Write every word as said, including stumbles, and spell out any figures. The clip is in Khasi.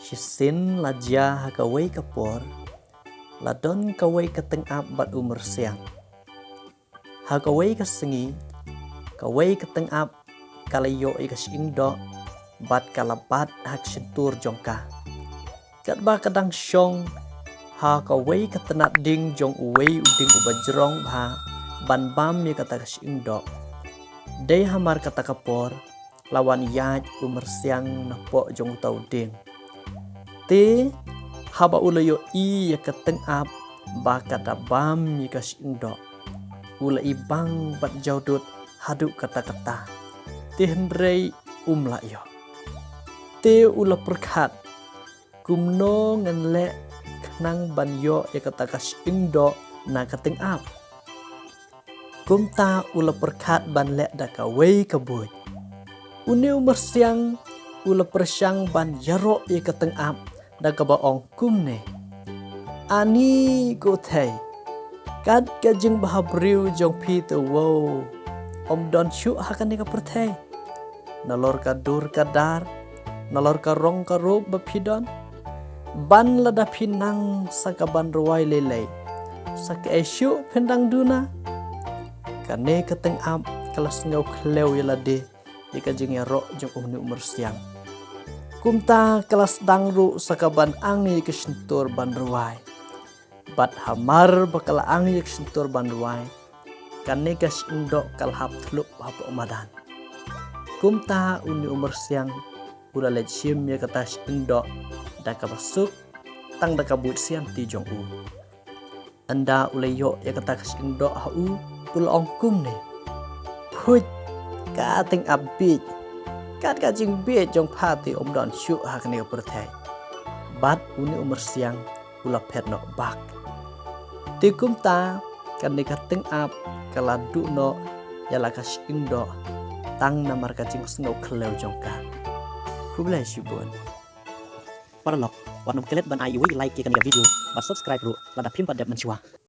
Shisien la jia ha kawei ka por, la don kawei ka tyngab bad u myrsiang. Ha kawei ka sngi, kawei ka tyngab ka la ïoh ïa ka shyieng doh bad ka la bat ha ka shyntur jong ka. Katba ka dang shong ha kawei ka tnat dieng jong uwei u dieng uba jrong bha ban bam ïa kata ka shyieng doh. Dei hamar kata ka por la wan ïaid u myrsiang napoh jong uta u dieng. Te haba u la ïohi ïa ka tyngab ba ka da bam ïa ka shyieng doh, u la i bang bad jawdut haduh katta katta. Te hynrei um lah ïoh. Te u la pyrkhat, kumno ngan leh khnang ban ïoh ïa kata ka shyieng doh na ka tyngab. Kumta u la pyrkhat ban leh da kawei ka buit. Une u myrsiang u la pyrshang ban ïaroh ïa ka tyngab da kaba ong kumne: Ani ko thei, kat ka jingbhabriew jong phi te wow, ym don shuh ha kane ka pyrthei. Nalor ka dur ka dar, nalor ka rong ka rup ba phi don, ban lada phi nang sa ka ban rwai lei lei, sa kaei shuh phin dang duna? Kane ka tyngab ka la sngew khlem ïa lade ïa ka jingïaroh jong une u myrsiang. Kumta ka la sdang ruh sa ka ban ang ïa ka shyntur ban rwai. Bad hamar ba ka la ang ïa ka shyntur ban rwai, kane ka shyieng doh ka la hap thlup hapoh madan. Kumta une u myrsiang u la leit shim ïa kata ka shyieng doh da kaba suk, tang da ka buit sianti jong u. Ynda u la ïoh ïa kata ka shyieng doh ha u, u la ong kumne: Phuit, ka tyngab bieit, kat ka jingbieit jong pha te ym don shuh ha kane ka pyrthei. Bad une u myrsiang u la phet noh bak. Te kumta kane ka tyngab ka la duh noh ïa la ka shyieng doh tang namar ka jingsngew khlem jong ka. Khublei shibun. Paralok, wat nym klet ban ai iwei i like ïa kane ka video, bad subscribe ruh lada phim pat dep mynshuwa.